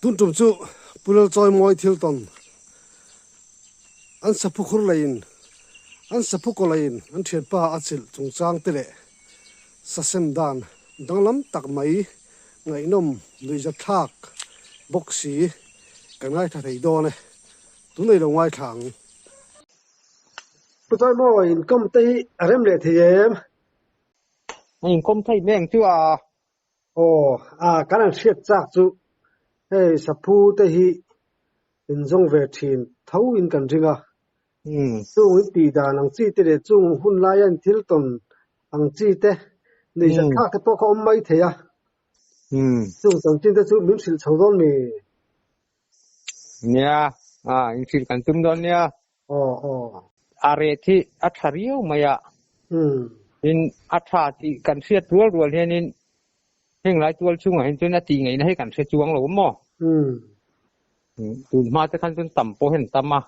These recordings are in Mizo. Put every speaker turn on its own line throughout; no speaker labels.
Tun tum chu Pu Lalchawimawi thil tawn an saphu khur leiin an saphu kaw leiin an thianpa a chilh chungchang te leh sasem dan danglam tak mai ngaihnawm nuihzatthlak bawk si kan ngaithla thei dawn e, tunei lo ngaithla ang. Pu Chawimawi inkawm te hi a rem leh thei em?
Inkawm thei mai ang chu a.
Aw, a kan han hriat chak chu hei saphu te hi inzawng ve thin tho in kan ring a. Chung in tih dan ang chi te leh chung hun laia in thil tawn ang chi te nuihzat thlak te pawh kha awm mai thei a. Chung chanchin te chu min hrilh chho dawn mi?
Nia, a in hrilh kan tum dawn nia.
Aw, aw.
A ret hi a tha riau mai a. Tin, a tha tih kan hriat rual rual hianin heng lai tual chungah hian chuan a tih ngaihna hi kan hre chuang lo maw? Tun hma te khan chuan tam pawh hian tam a.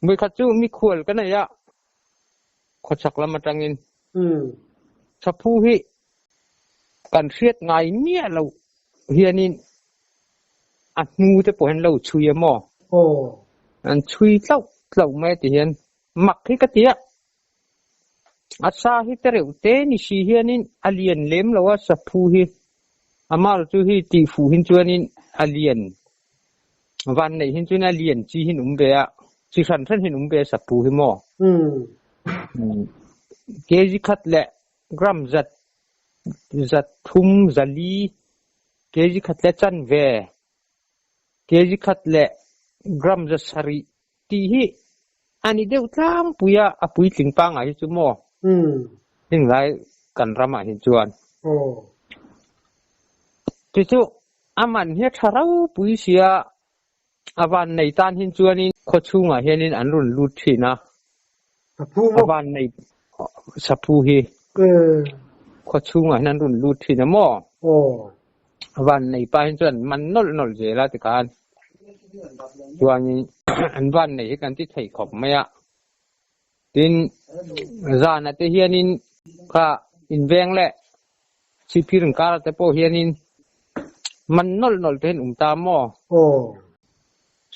Vawikhat chu mikhual ka nei a, khawchhak lam atangin. Thaphu hi kan hriat ngai miah loh hianin a hnu te pawh hian lo chhui a maw? An chhui tlauh tlauh mai ti hian mak hi ka ti a. A sa hi te reuh te ni si hianin a lian lem lo a saphu hi. Amah chu hi tih fuh hin chuanin a lian van neih hin chuan a lian chi hin um ve a, chi hran hran hin um ve a saphu hi maw? Kg khat leh gram zat zat thum zali, kg khat leh chanve, kg khat leh gram za sarih tih hi a ni deuh tlangpui a, a puitling pangngai hi chu maw? Heng lai kan ramah hi chuan. Tichu a man hi a tha ropui sia, a van nei tan hin chuanin khaw chhungah hianin an rawn lut thin a, a van nei saphu hi khaw chhungah hian an rawn lut thin a maw? A van nei pa hin chuan man nawlh nawlh zel a tikhan chuanin an van nei hi kan ti thei khawp mai a. Tin, zana te hianin kha inveng leh chhipphir inkar te pawh hianin man nawlh nawlh te hian um ta maw?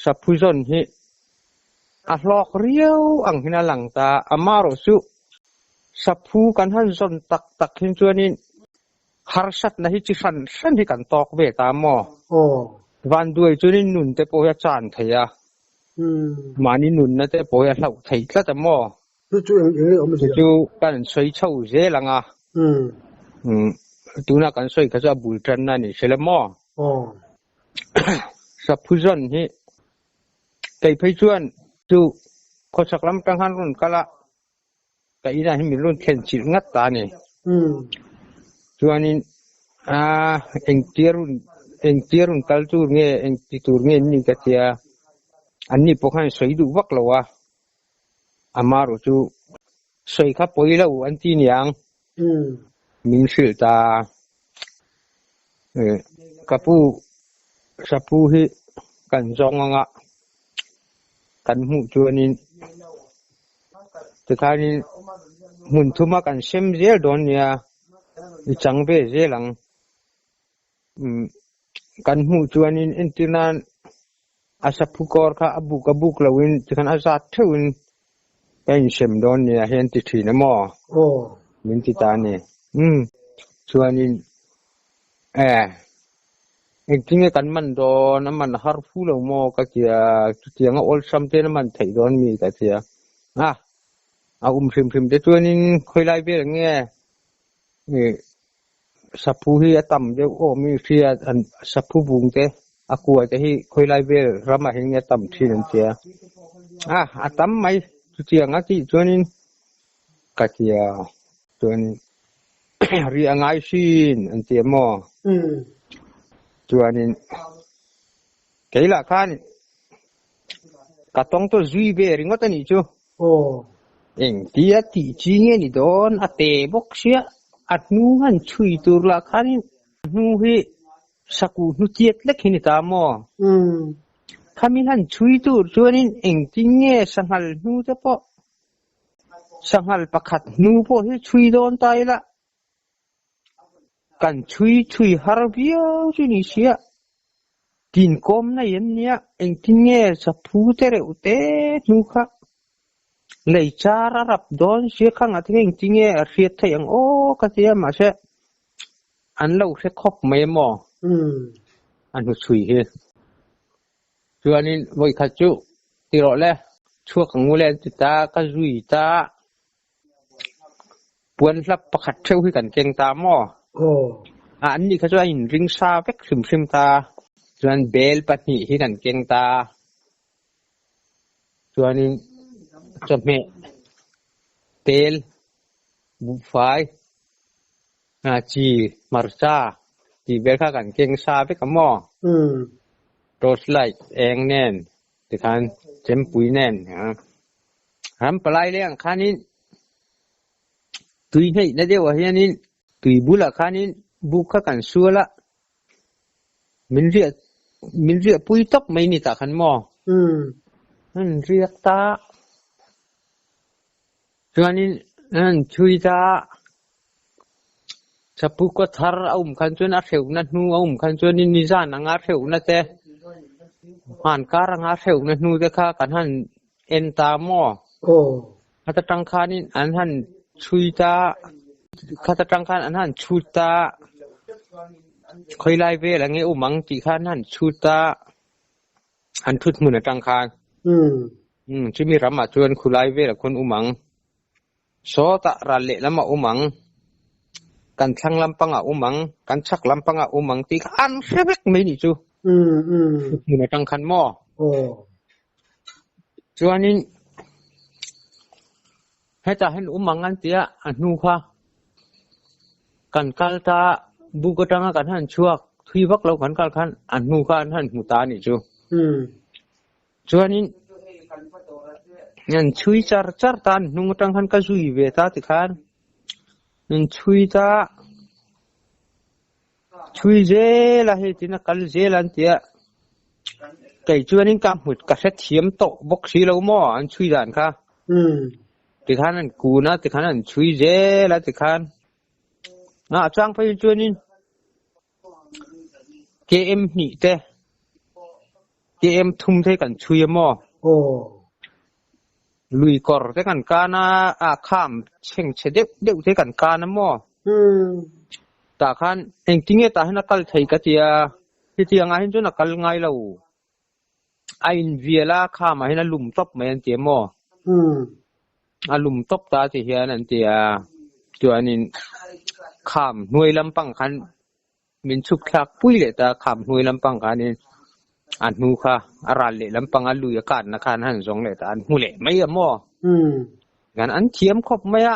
Saphuzawn hi a hlawk riau ang hian a lang ta. Amaherawhchu saphu kan han zawn tak tak hin chuanin harsatna hi chi hran hran hi kan tawk ve ta maw? Vanduai chuanin nun te pawh hi a chan thei a. Mahni nunna te pawh hi a hlauh thei tlat a maw?
Chu chu eng eng nge awm
zia? Chu chu kan sawi chho zel ang a. Tuna kan sawi kha chu a bul tanna a ni hrel a maw? Saphuzawn hi kei phei chuan chu khawchhak lam atang khan rawn kal a, ka inah hian min rawn thlen chilh ngat ta a ni. Chuanin aa engtia rawn engtia rawn kal tur nge engti tur nge an nih ka tia, anni pawh khan sawi duh vak lo a, amaherawh chu sawi kha pawi lo an ti niang min hrilh ta. Ka pu Sapu hi kan zawng anga kan hmuh chuanin tikhanin hmun thuma kan sem zel dawn nia i chang ve zel ang. Kan hmuh chuanin entir nan a saphu kawr kha a buk a buk loin tikhan a zat theuhin ka insem dawn nia hian ti thin a maw? Min ti ta a ni. Umm chuanin e engtin nge kan man dawn a man har fu lo maw ka tia chutiang a awlsam ten a man theih dawn mi ka tia a a um hrim hrim te chuanin khawilai vel nge Saphu hi a tam deuh awm i hria an saphu bung te a kua te hi khawilai vel ramah hian nge a tam thin an tia a a tam mai chutiang a tih chuanin ka tia chuanin ri a ngai hrin an tia maw chuanin kei lah khan ka tawng tawh zui ve ringawt a nih chu. Engtia tih chi nge ni dawn a te bawk sia, a hnu han chhui tur lah khanin a hnu hi sakuh hnu chiat lek hi ni ta maw? Khami han chhui tur chuanin engtin nge sanghal hnu te pawh sanghal pakhat hnu pawh hi chhui dawn ta ila kan chhui chhui har viau chu ni sia. Tin kawm na i an nia, engtin nge saphu te reuh te hnu kha lei char a rap dawn sia kha ngah te engtin nge a hriat theih ang aw ka ti a, mahse an lo hre khawp mai emaw a hnuchhui hi. Chuanin vawikhat chu ti rawh le, chhuak ang u le an ti ta, ka zui ta. Puan hlap pakhat theuh hi kan keng ta maw?
Aw.
A an nih kha chu a inring sa vek hrim hrim ta. Chuan bel pahnih hi kan keng ta. Chuanin chawhmeh, tel, buhfai, chi, hmarcha tih vel kha kan keng sa vek a maw? Torch light eng nen tikhan chempui nen ram palai leng ang khanin tui hneihna deuhah hianin tui bulah khanin buk kha kan sual a, min riah min riah pui tawp mai ni tah khan maw? An riak ta chuanin an chhui ta Sapu kaw thar a um khan chuan a hreuhna hnu a um khan chuanin nizan anga hreuhna te hman kar anga hreuhna hnu te kha kan han en ta maw?
Aw.
Khata tang khanin an han chhui ta, khata tang khan an han chhut ta, khawilai vel ange um ang tih kha an han chhut ta, an thut hmun atang khan. Umm chumi ramah chuan khulai velah khuan um ang. Sawtah ral lehlam a awm ang, kan thlang lampang a awm ang, kan chhak lampang a awm ang tih kha an hre vek mai nih chu. Hmun atang khan maw? Chuanin hetah hian awm ang an tia a hnu kha kan kal ta buk atanga kan han chhuak thui vak lo kan kal khan a hnu kha an han hmu ta a nih chu. Chuanin an chhui char char ta an hnung atang khan ka zui ve ta tikhan an chhui ta chhui zel a hei tin a kal zel an tia kei chuanin ka hmut ka hrethiam tawh bawk si lo maw an chhui dan kha tikhan an kun a tikhan an chhui zel a tikhan a chang phei chuanin KM hnih te KM thum te kan chhui a maw? Lui kawr te kan kan a, a kham chhengchhe deuh deuh te kan kan a maw? Tah khan engtinge tah hian a kal thei ka tia, hetiang ah hian chuan a kal ngai lo. A invial a, kham ah hian a lum tawp mai an ti a maw? A lum tawp ta ti hian an ti a, chuanin kham hnuai lampang khan min chhuk thlak pui leh ta, kham hnuai lampang khanin a hnu kha a ral leh lampang a lui a kanna khan a han zawng leh ta, an hmu leh mai a maw? Khan an thiam khawp mai a,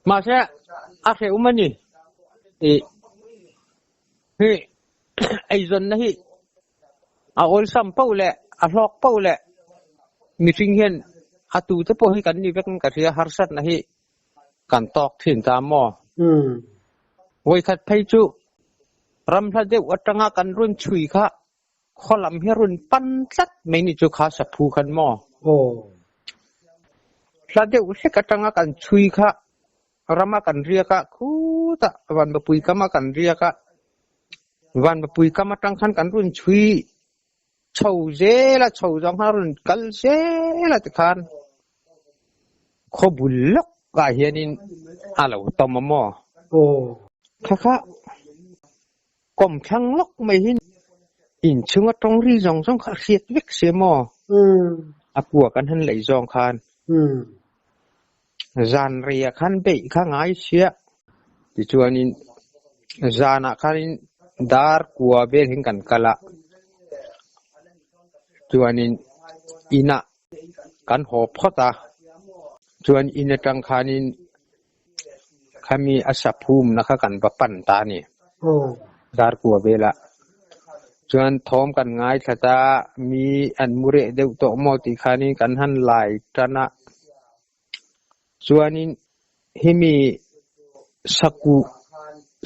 mahse a hrehawm a ni. Ih hi eizawnna hi a awlsam poh leh a hlawk poh leh mihring hian a tute pawh hi kan ni vek in ka hria harsatna hi kan tawk thin ta maw? Vawikhat phei chu ram hla deuh atanga kan rawn chhui kha khaw lam hi a rawn pan tlat mai ni chu kha saphu khan maw? Hla deuh hlek atanga kan chhui kha rama kan riak a, khutah Vanbapui kama kan riak a, Vanbapui kam atang khan kan rawn chhui chho zel a, chho zawng khan a rawn kal zel a tikhan khaw bul lawk ah hianin a lo tawm a maw? Kha kha kawm thlang lawk mai hi inchhung a tawng ri zawng zawng kha a hriat vek si a maw? A kua kan han lei zawng khan zan reiah khan beih kha ngai sia tichuanin zanah khanin dar kua vel hin kan kal a chuanin inah kan haw phawt a chuan in atang khanin khami a saphumna kha kan va pan ta a ni dar kua velah chuan thawm kan ngaithla ta mi an mu reh deuh tawh maw tih khanin kan han lai tan a chuanin hemi sakuh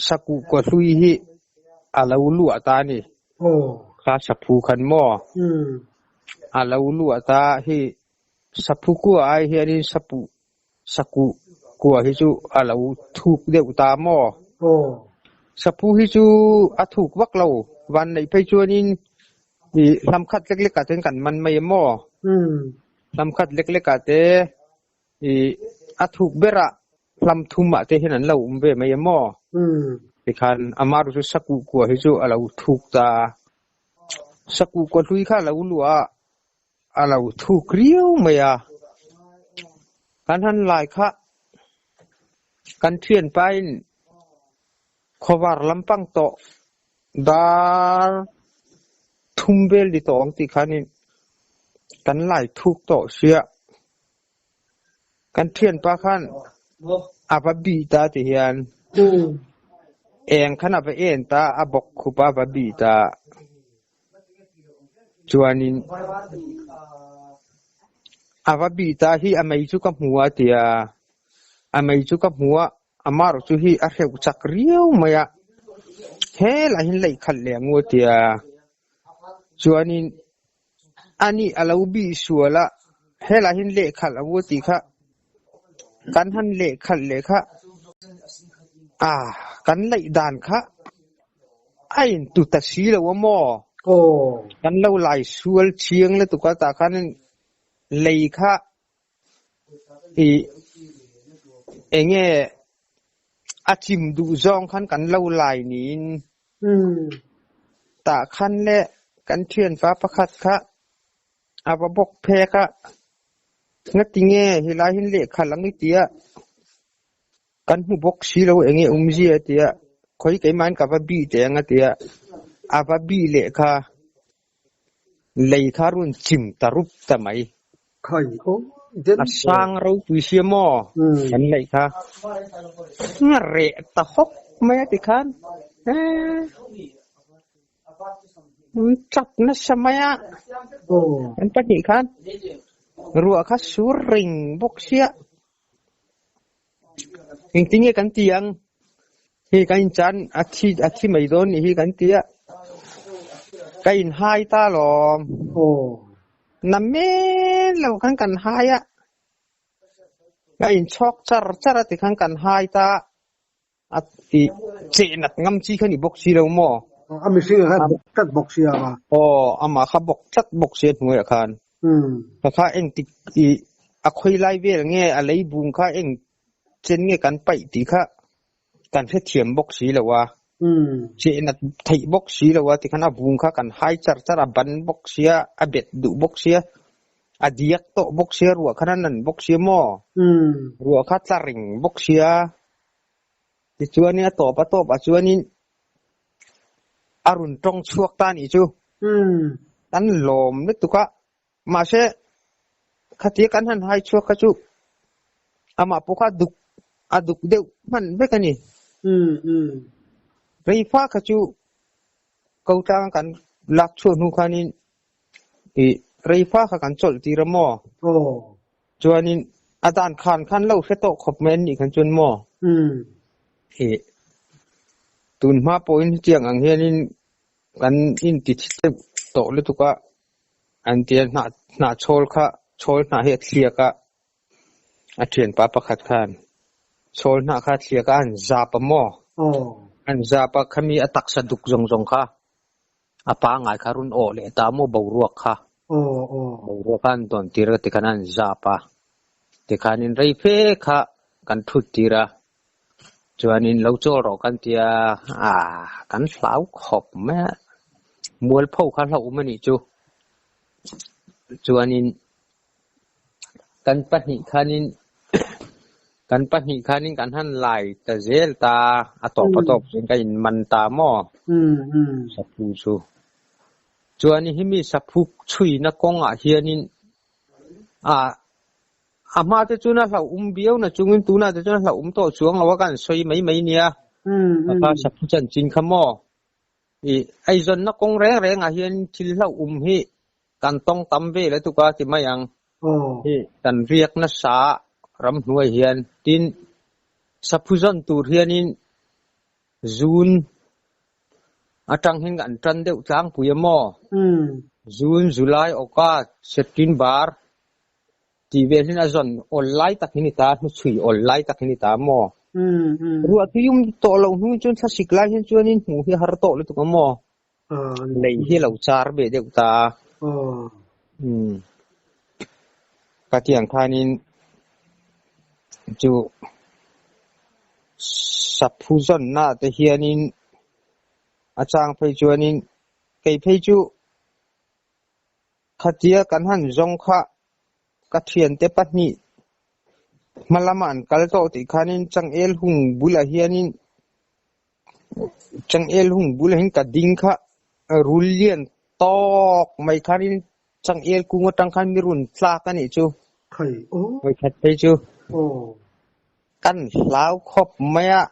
sakuh kaw hlui hi a lo luah ta a ni kha saphu khan maw a lo luah ta hi saphu kua ai hianin sapuh Sakuh kua hi chu a lo thuk deuh ta maw? Saphu hi chu a thuk vak lo, van neih phei chuanin ih hlam khat lek lek ah ten kan man mai em aw? Hlam khat lek lek ah te ih a thuk berah hlam thum ah te hian an lo awm ve mai em aw? Tikhan amaherawhchu chu sakuh kua hi chu a lo thuk ta a, sakuh kua hlui kha a lo luah a, a lo thuk riau mai a, kan han lai kha kan thianpain khawvar lampang tawh dar thum vel ni tawh ang tih khanin kan lai thuk tawh sia, kan thianpa khan a va bih ta ti hian eng khan a va en ta, a bawk khup a va bih ta. Chuanin a va bih ta hi a mei chu ka hmu a tia, a mei chu ka hmu a, amaherawh chu hi a hreuh chak riau mai a, helaiah hian laih khalh leh ang u a tia. Chuanin ani a lo bih sual a, helaiah hian leh khalh ang u a tih kha kan han leh khalh leh kha a kan laih dan kha A intu ta si lo a maw? Kan lo lai sual chiang lutuk a, tah khan lei kha i enge a chim duh zawng khan kan lo lai niin tah khan le kan thianpa pakhat kha a va bawk phek a, ngatinge helai hi lehkha lang i tia. Kan hmu bawk si lo eng nge awmzia a tia, khawi keimahin ka va bih teh ang a tia, a va bih leh kha lei kha rawn chim ta rup ta mai. A sang ropui sia maw kan laih kha a reh ta hawk mai a tikhan eeh chap nasa mai a kan pahnih khan ruah kha sur reng bawk sia. Engtin nge kan ti ang? Hei kan inchan a thi a thi mai dawn nih hi kan ti a, ka inhai ta alawm. Na men lo khan kan hai a, ka inchhawk char char a tikhan kan hai ta a. A ti cheh nat ngam chi kha ni bawk si lo maw?
A mihring ah khan bawk tlat bawk si a ma.
Aw, amah kha bawk tlat bawk si a hnuaiah khan. Ka kha eng tik i a khawi lai vel nge a lei bung kha eng chen nge kan paih tih kha kan hrethiam bawk si lo a. Cheh nat theih bawk si lo a tikhan a bung kha kan hai char char a ban bawk sia a bet duh bawk sia a diak tawh bawk sia ruah khan a nan bawk sia maw? Ruah kha tla reng bawk sia. Tichuanin a tawp a tawp ah chuanin a rawn tawng chhuak ta anih chu. Kan lawm lutuk a, mahse khatia kan han hai chhuak kha chu amah pawh kha a duk a duk deuh hman vek a ni. Reifa kha chu ko tlanga kan lak chhuah hnu khanin ih reifa kha kan chawlh tir a maw? Chuanin a dan khan khan lo hre tawh khawp mai an nih khan chuan maw? Ih tun hma pawhin hetiang ang hianin kan inti thi deuh tawh lutuk a, an tia hnah hnah chhawl kha chhawl hnah hi a thliak a, a thianpa pakhat khan chhawl hnah kha a thliak a an zap a maw? An zap a khami a taksa duk zawng zawng kha A pangngai kha rawn awh leh ta maw boruak kha. Boruak kha an dawn tir a tikhan an zap a. Tikhanin rei fe kha kan thut tir a. Chuanin lo chawl rawh kan ti a, ah kan hlau khawp mai a. Mualpho kha hlauhawm a nih chu. Chuanin Kan pahnih khanin kan pahnih khanin kan han lai ta zel ta a tawp a tawp chuan ka inman ta maw saphu chu. Chuan hemi saphu chhuina kawngah hianin ah a hma te chuan a hlauhawm viau na chungin tunah te chuan a hlauhawm tawh chuang lo a ka han sawi mai mai nia. Kha saphu chanchin kha maw. Ih eizawnna kawng reng rengah hian thil hlauhawm hi kan tawng tam ve le tuk a ti mai ang. Hi kan riak nasa ramhnuai hian tin saphu zawn tur hianin June atang hian kan tan deuh tlangpui a maw? June, July, August, September tih vel hian a zawn awl lai tak hi ni ta, hnuchhui awl lai tak hi ni ta maw? Ruah tuium tawh loh hnu chuan thlasik lai hian chuanin hmuh hi a har tawh lutuk ang maw? Lei hi a lo char ve deuh ta a. Ka tiang khanin chu saphu zawnna te hianin a chang phei chuanin kei phei chu khatia kan han zawng kha ka thiante pahnih hma lama an kal tawh tih khanin changel hung bulah hianin changel hung bulah hian ka ding kha rul lian tawk mai khanin changel kung atang khan mi run tlak a nih chu. Vawikhat phei chu kan hlau khawp mai a,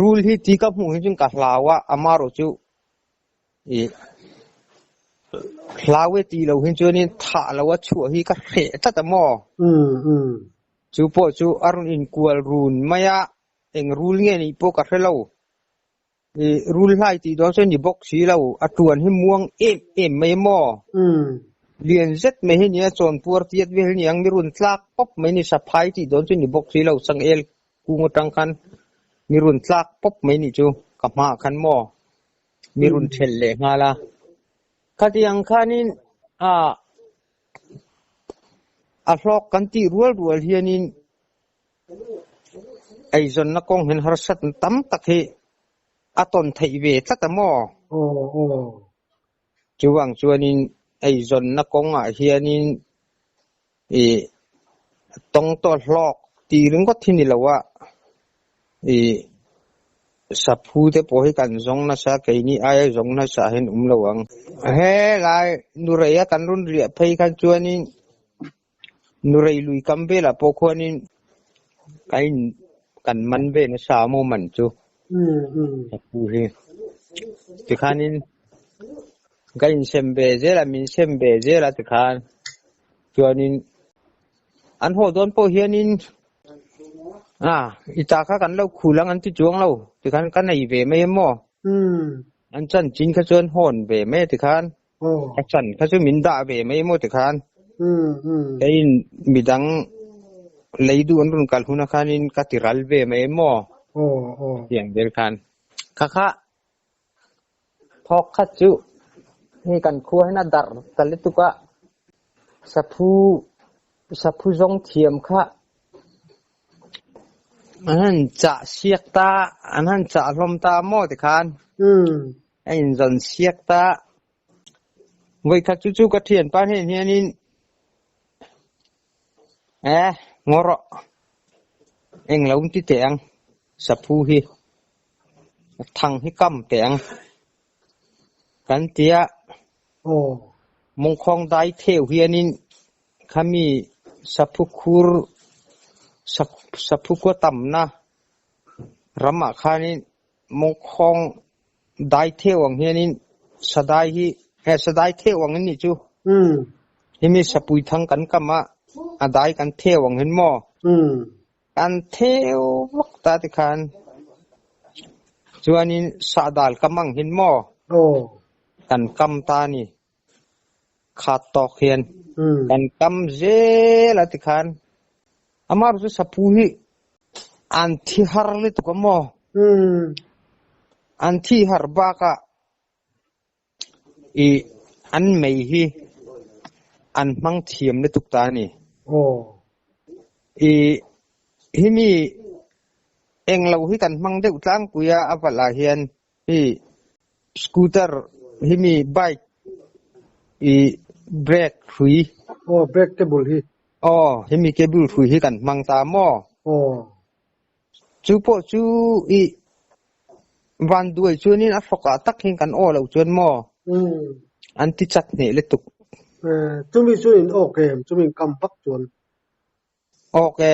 rul hi ti ka hmuh hi chuan ka hlau a, amaherawh chu Ih hlau e tih loh hi chuanin thah lo a chhuah hi ka hreh tlat a maw? Chu pawh chu a rawn inkual run mai a, eng rul nge nih pawh ka hre lo. Ih rul hlai tih dawn chuan ni bawk si lo, a tuan hi muang em em mai a maw? Lian zet mai hi nia chawnpuar tiat vel hi niang mi run tlak pawp mai ni saphai tih dawn chu ni bawk si lo, changel kung atang khan mi run tlak pawp mai nih chu ka hmaah khan maw? Mi run thelh leh nghal a. Khatiang khanin ah a hlawk kan tih rual rual hianin eizawnna kawng hian harsatna tam tak hi a tawn theih ve tlat a maw? Chuvang chuanin eizawnna kawngah hianin ih tawng tawh hlawk tih ringawt hi ni lo a, ih saphu te pawh hi kan zawng nasa keini aia zawng nasa hian awm lo ang. Helai Nureia kan rawn riah phei khan chuanin Nurei lui kam velah pawh khuanin ka in kan man ve nasa a maw man chu saphu hi tikhanin ka insem ve zel a min sem ve zel a tikhan chuanin an haw dawn pawh hianin ah i ta kha kan lo khul ang an ti chuang lo tikhan ka nei ve mai em maw an chanchin kha chuan hawn ve mai a tikhan ka chan kha chu min dah ve mai emaw tikhan keiin midang lei duh an rawn kal hunah khanin ka ti ral ve mai emaw tiang vel khan kha kha thawk khat chu hei kan khua hian a darh ta lutuk a saphu saphu zawng thiam kha an han chah siak ta an han chah hlawm ta maw tikhan a inzawn siak ta. Vawikhat chu chu ka thianpa hnen hianin eh ngaw rawh eng lo ti teh ang saphu hi thang hi kam teh ang kan ti a mawngkhawng dai theu hianin khami saphu khur saphu khua tamna ramah khanin mawngkhawng dai theu ang hianin sadai hi he sadai theu ang an nih chu hemi sapui thang kan kam a a dai kan theu ang hian maw kan theu vak ta tikhan chuanin sahdal kam ang hian maw kan kam ta a ni khat tawk hian kan kam zel a tikhan amaherawhchu saphu hi An thi har lutuk a maw? An thi har bakah ih an mei hi an hmang thiam lutuk ta a ni. Ih himi englo hi kan hmang deuh tlangpui a, a valh ah hian hi scooter himi bike ih brake hrui.
Aw brake cable hi.
Aw, hemi cable hrui hi kan hmang ta maw?
Aw.
Chu pawh chu i van duai chuanin a hrawkah tak hian kan aw lo chuan maw? An ti chat hneh lutuk.
Chumi chu in awk em? Chumi in kam vak chuan.
Awk e,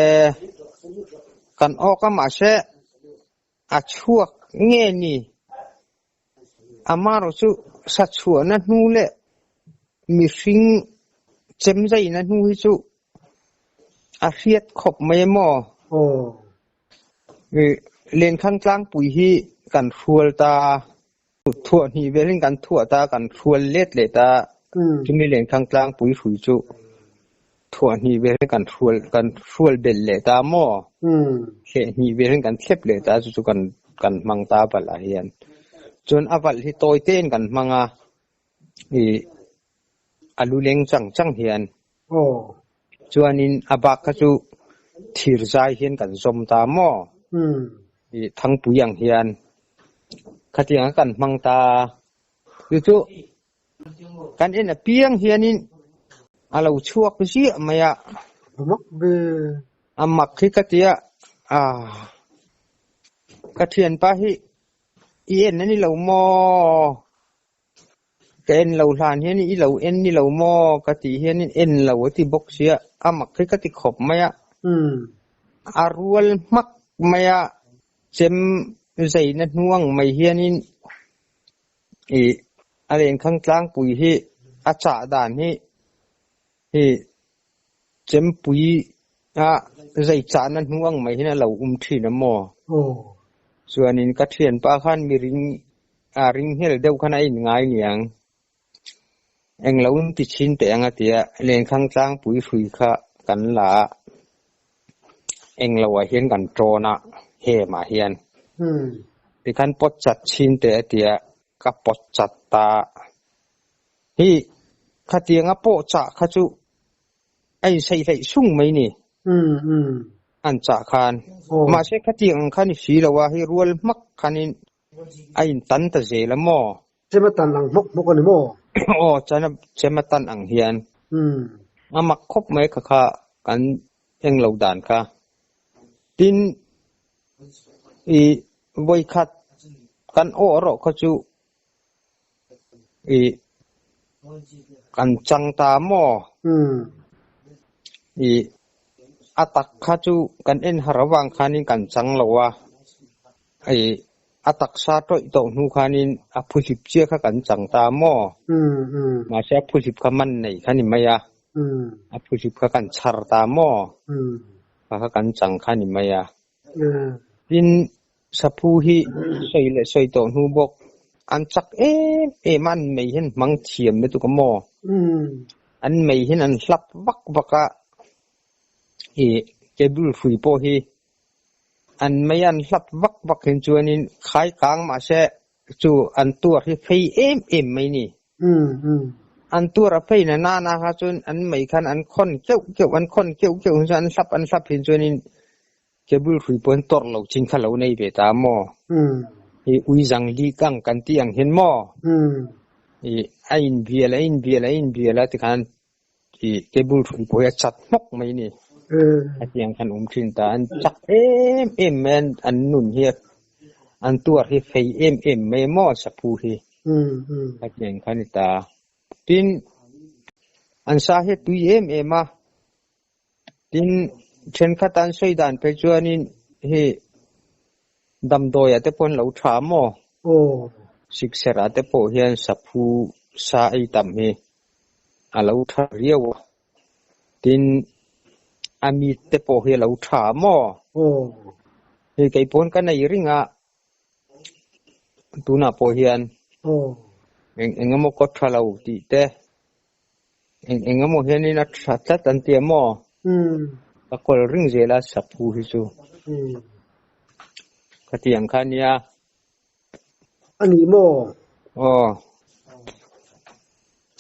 kan awk a mahse a chhuak nge ni? Amaherawh chu sa chhuahna hnu leh mihring chem zaina hnu hi chu a hriat khawp mai emaw? Lenkhang tlangpui hi kan hrual ta, thuah hnih velin kan thuah ta, kan hrual let leh ta, chumi lenkhang tlangpui hrui chu. Thuah hnih vel hian kan hrual kan hrual belh leh ta maw? Thleh hnih vel hian kan thlep leh ta chu chu kan kan hmang ta valh ah hian. Chuan a valh hi tawi tein kan hmang a, ih a lu leng chang chang hian. Chuanin a bak kha chu thir zai hian kan zawm ta maw? Ih thangpui ang hian khatiang a kan hmang ta. Chu chu Kan en apiang hianin a lo chhuak ziah mai a.
A mak ve.
A mak hi ka ti a, ah ka thianpa hi i en a ni lo maw? Ka en lo hlan hian i lo en ni lo maw? Ka tih hianin en lo a ti bawk sia, a mak hi ka ti khawp mai a. A rual hmak mai a, chem zaina hnuang mai hianin Ih a lenkhang tlangpui hi a chah dan hi hi chempui a zai chahna hnu ang mai hian a lo um thin a maw? Chuanin ka thianpa khan mi ring a ring nghel deuh khan a inngai niang. Englo in ti chhin teh ang a ti a, lenkhang tlangpui hrui kha kan la a, englo ah hian kan tawn a, hemah hian. Tikhan pawt chat chhin teh a ti a, ka pawt chat ta. Hi khatianga pawh chah kha chu a insaih hleih sung mai ni. An chah khan. Mahse khatiang ang kha ni si lo a, hei rual hmak khanin a intan ta zel a maw?
Chema tan ang hmawk hmawk a ni maw?
Aw, chana chema tan ang hian. A mak khawp mai kha kha kan eng lo dan kha. Tin, i vawikhat kan awh erawh kha chu i kan chang ta maw? I a tak kha chu kan en har avang khanin kan chang lo a. I a taksa tawih tawh hnu khanin a phuhlip chiah kha kan chang ta maw? Mahse a phuhlip kha man nei kha ni mai a, a phuhlip kha kan chhar ta maw? Kha kha kan chang kha ni mai a. Tin, saphu hi sawi leh sawi tawh hnu bawk an chak em em a, an mei hian hmang thiam lutuk a maw? An mei hian an hlap vak vak a, i cable hrui pawh hi An mei an hlap vak vak hin chuanin khai kang mahse chu an tuar hi fei em em mai ni. An tuar a fei na nana kha chuan an mei khan an khawn keuh keuh an khawn keuh keuh hin chuan an hlap an hlap hin chuanin cable hrui pawh an tawrh lo chin kha lo nei ve ta maw? Hi uizang lik ang kan tih ang hian maw? I a inbial a inbial a inbial a tikhan I cable hrui pawh hi a chat hmawk mai ni. Hetiang khan awm thin ta. An chak em em mai an an nun hi an tuar hi fei em em mai maw saphu hi. Hetiang khan ni ta. Tin an sa hi a tui em em a. Tin thenkhat an sawi dan phei chuanin hei damdawi ah te pawh an lo tha maw? Sikserh ah te pawh hian saphu sa ei tam hi a lo tha riau a. Tin a mit te pawh hi a lo tha maw? Hei kei pawn ka nei ring a, tunah pawh hian eng eng emaw kaw tha lo tih te Eng eng emaw hianin a tha tlat an ti a maw? Ka kawl ring zel a saphu hi chu. Ka ti ang kha nia.
A ni maw?
Aw.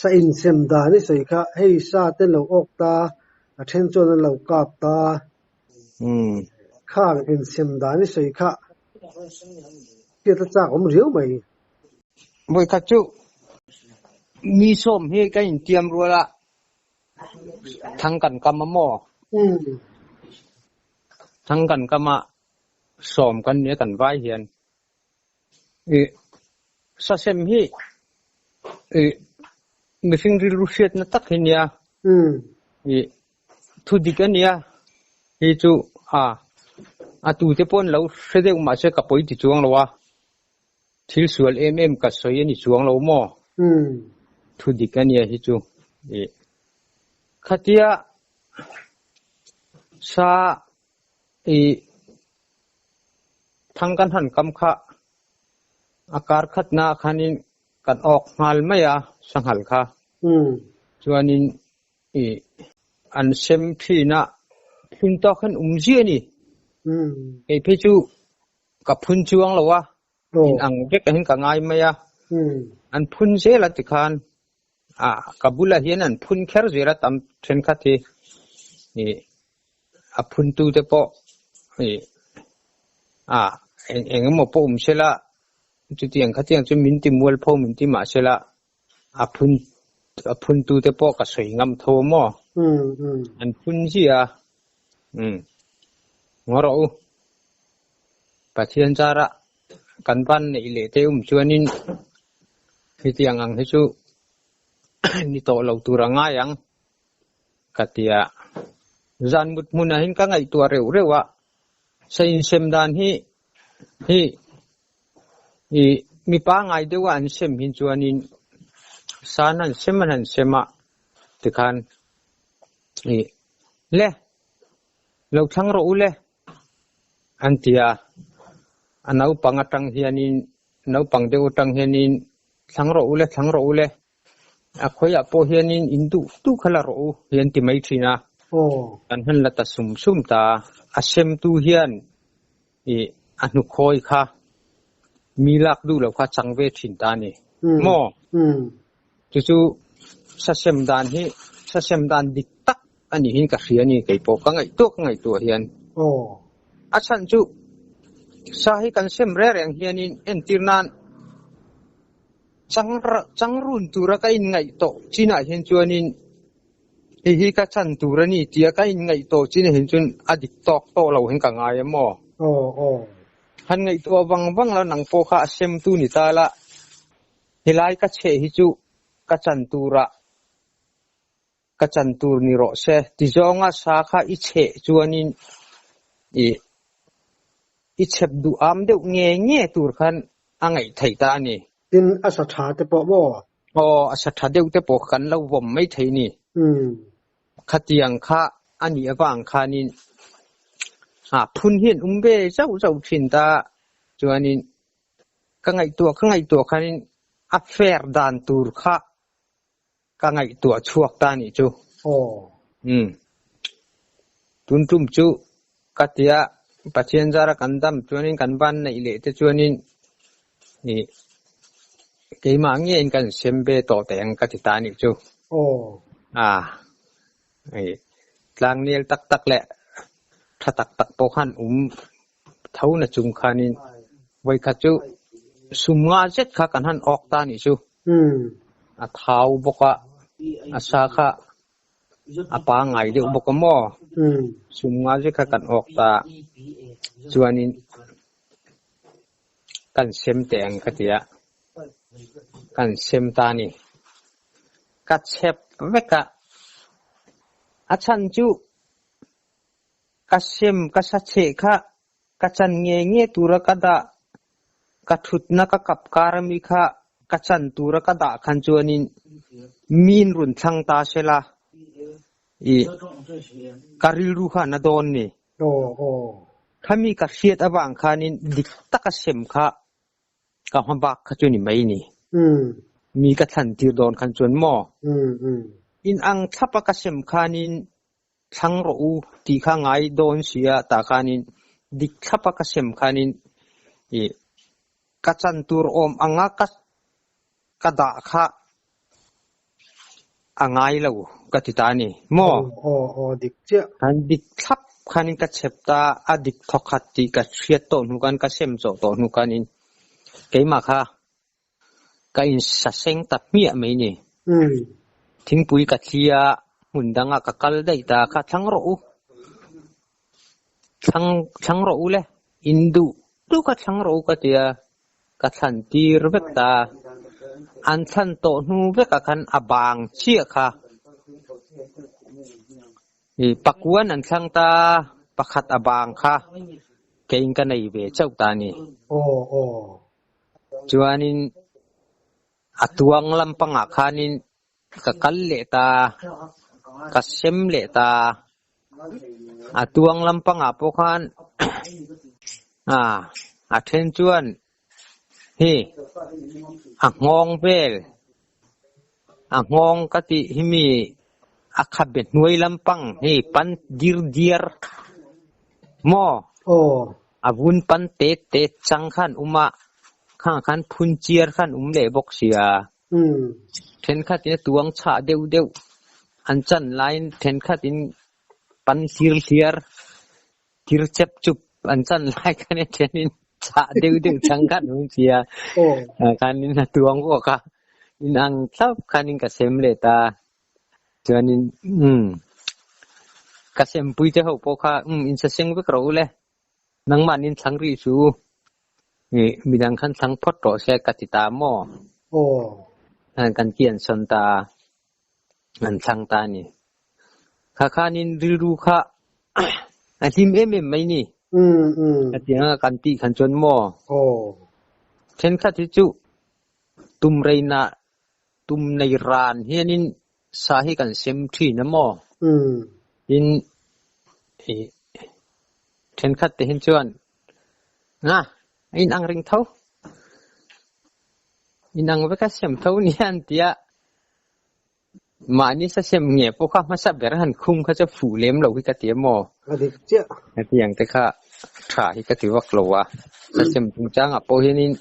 Sa insem dan i sawi kha, hei sa te an lo awk ta, a then chuan an lo kap ta. Khang insem dan i sawi kha, hriat a chak awm riau mai.
Vawikhat chu mi sawm hi kan intiam rual a, thang kan kam a maw? Thang kan kam a, sawm kan nia kan vai hian. I sasem hi i mihring rilru hriatna tak hi nia. I Thu dik a nia, hei chu a a tute pawh an lo hre deuh mahse ka pawi ti chuang lo a, thil sual em em ka sawi a ni chuang lo maw? Thu dik a nia hi chu ih khatia sa ih thang kan han kam kha a kar khatna ah khanin kan awk nghal mai a sanghal kha chuanin. I An sem thin a, phun tawk hian um ziah a ni. Kei phei chu ka phun chuang lo a, in ang vek ah hian ka ngai mai a. An phun zel a tikhan ah ka bulah hian an phun kher zel a tam thenkhat hi ih a phun tu te pawh ih ah eng eng emaw pawh awm sela chutiang khatiang chu min ti mualpho min ti mah sela A phun a phun tu te pawh ka sawi ngam tho a maw? An phun ziah a. Umm. Ngaw rawh u. Pathian chara kan van neih leh te um chuanin hetiang ang hi chu ni tawh lo tur a ngai ang ka ti a. Zan mut hmunah hin ka ngaihtuah reuh reuh a, sa insem dan hi hi Ih mipa ngai deuh a an sem hin chuanin san an sem an han sem a tikhan ih le lo thlang rawh u le an ti a, a naupang atang hianin naupang deuh atang hianin thlang rawh u le thlang rawh u le A khawiah pawh hianin in duh duh kha la rawh u hi an ti mai thin a, kan han la ta sum sum ta a, a semtu hian ih a hnukhawi kha mi lak duh lo kha chang ve thin ta a ni maw? Chu chu sasem dan hi sasem dan dik tak a nih hin ka hria a ni kei pawh ka ngaihtuah ka ngaihtuah hian. A chhan chu sa hi kan sem reng reng hianin entir nan Changrun tura ka inngaih tawh chinah hian chuanin hei hi ka chan tur a ni tia ka inngaih tawh chinah hian chuan a dik tawk tawh lo hian ka ngai a maw? Han ngaihtuah vang vang la nang pawh kha a semtu ni ta la, helai ka chheh hi chu ka chan turah ka chan tur ni rawh se ti zawnga sa kha i chheh chuanin ih i chhep duh am deuh nge nge tur khan a ngaih theih ta a ni.
Tin, a sa tha te pawh maw?
Aw, a sa tha deuh te pawh kan lo vawm mai thei ni. Khatiang kha a nih avang khanin ah phun hian um ve zauh zauh thin ta chuanin ka ngaihtuah ka ngaihtuah khanin a fair dan tur kha Ka ngaihtuah chhuak ta nih chu.
Aw.
Umm. Tun tum chu ka tia Pathian zara kan dam chuanin kan van neih leh te chuanin ih keimah ngein kan sem ve tawh teh ang ka ti ta nih chu.
Aw.
Ah. Ih tlangnel tak tak leh tha tak tak pawh khan um tho na chung khanin vawikhat chu sum nga zet kha kan han awk ta nih chu. A thau bawk a, a sa kha a pangngai deuh bawk a maw? Sum nga zet kha kan awk ta chuanin kan sem teh ang ka ti a, kan sem ta a ni. Ka chhep vek a, a chhan chu Ka sem ka sa chheh kha ka chan nge nge tura ka dah, ka thutna ka kap kar ami kha ka chan tura ka dah khan chuanin min rawn thlang ta sela ih ka rilru kha na dawn ni. Khami ka hriat avang khanin dik taka sem kha ka hma bak kha chu ni mai ni. Mi ka thlan tir dawn khan chuan maw? In ang thlap a ka sem khanin Thlang rawh u tih kha ngai dawn si a, tah khanin dik thlap a ka sem khanin ih ka chan tur awm anga ka ka dah kha a ngai lo ka ti ta a ni maw?
Aw aw dik chiah.
Khan dik thlap khanin ka chep ta a dik thawkhat tih ka hriat tawh hnu khan ka sem chawh tawh hnu khanin keimah kha Ka insaseng ta hmiah mai ni. Thingpui ka thli a, hmun dangah ka kal daih ta kha thlang rawh u. Thlang thlang rawh u le, in duh duh kha thlang rawh u ka ti a, ka thlan tir vek ta. An thlan tawh hnu vekah khan a bang chiah kha. Pakuan an thlang ta, pakhat a bang kha keiin ka nei ve chauh ta a ni.
Aw aw.
Chuanin a tuang lampangah khanin ka kal leh ta, ka sem leh ta. A tuang lampangah pawh khan a then chuan hi a nghawng vel, a nghawng ka tih hi mi A khabe hnuai lampang hei pan dir diar maw?
Aw.
A vun pan tet tet chang khan um a, khang khan phun chiar khan um leh bawk sia. Thenkhatin a tuang chhah deuh deuh an chan laiin thenkhatin pan hlir hliar thir chep chup an chan lai khan a thenin chhah deuh deuh chang khan um sia. Khanin a tuang bawk a, inang thlap khanin ka sem leh ta. Chuanin umm ka sempui te ho pawh kha umm insaseng vek rawh u le, nangmahni thlang rih chu ih midang khan thlang phawt rawh se ka ti ta maw?
Aw.
Kan kian sawn ta a, an thlang ta a ni. Kha khanin rilru kha a hlim em em mai ni. Hetiang a kan tih khan chuan maw?
Aw.
Thenkhat hi chu tum reina Tum nei ran hianin sa hi kan sem thin a maw? Tin, ih, thenkhat te hin chuan, Nga, a inang ring tho. Inang vek a sem tho nia an ti a. Mahni sa sem nge pawh kha hmasa ber han khum kha chu fuh lem lo hi ka ti a maw?
A dik chiah.
Hetiang te kha tha hi ka ti vak lo a. Sa sem chungchangah pawh hianin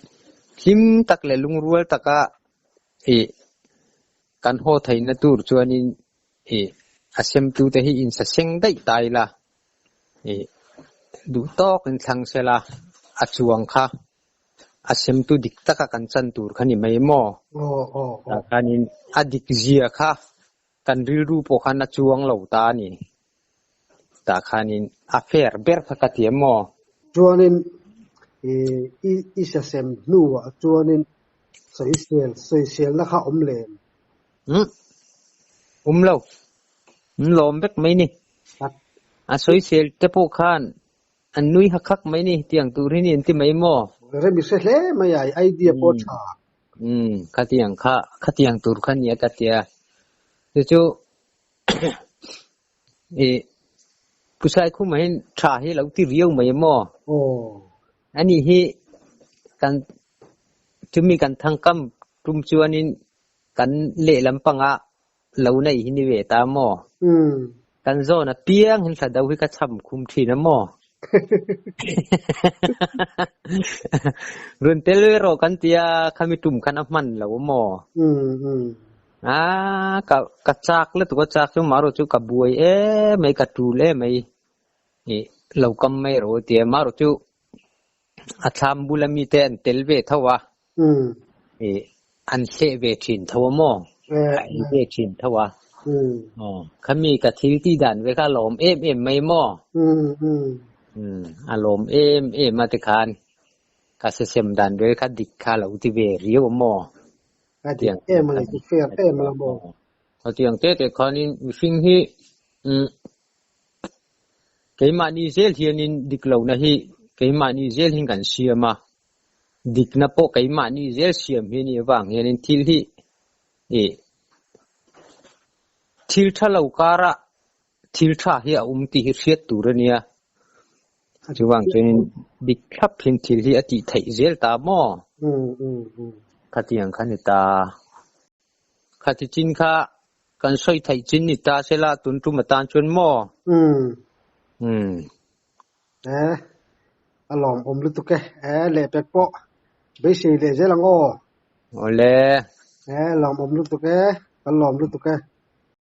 hlim tak leh lungrual taka Ih, kan haw theihna tur chuanin ih a semtute hi insaseng daih ta ila, ih duh tawkin thlang sela a chuang kha a semtu dik taka kan chan tur kha ni mai maw? Tah khanin a dik zia kha kan rilru pawh khan a chuang lo ta a ni. Tah khanin a fair ber kha ka ti em maw?
Chuanin ih i sasem hnuah chuanin Sawisel, sawiselna kha awm lem.
Umm, awm lo. An lawm vek mai ni. A sawisel te pawh khan an nui hak hak mai ni, tiang tur hi ni an ti mai maw?
Rem i hre hle mai a, i idea pawh a tha.
Umm, khatiang kha, khatiang tur kha nia ka tia. Chu chu i Pu Saikhuma hian tha hi a lo ti riau mai maw?
Aw.
Ani hi kan chumi kan thangkam tum chuanin kan lehlam panga lo nei hi ni ve ta maw? Kan zawn apiang hin hla do hi ka cham khum thin a maw? Run tel ve rawh kan tia khami tum khan a hman lo maw? A ka ka chak lutuk a chak chu marawh chu ka buai em mai ka tul em mai ih lo kam mai rawh tia marawh chu a thlam bula mite an tel ve tho a ih an hleh ve thin tho a maw a ei ve thin tho a aw khami ka thil tih dan ve kha a lawm em em mai maw a lawm em em a tikhan ka sesem dan ve kha dik kha a lo ti ve riau a maw.
A dik em a ni, chu fair em a la maw?
Hetiang te te khanin mihring hi keimahni zel hianin dik lohna hi keimahni zel hian kan siam a, dikna pawh keimahni zel siam hi a nih avang hianin thil hi ih thil tha lo kara thil tha hi a awm tih hi hriat tur a nia. Chuvang chuanin dik thlap hian thil hi a tih theih zel ta maw? Khatiang kha ni ta. Khati chin kha kan sawi theih chin ni ta sela tun tum atan chuan maw? Umm.
Eh, a lawmawm lutuk e. Eh, lehpek pawh beisei leh zel ang aw.
Awle.
Eh, lawmawm lutuk e. Kan lawm lutuk e.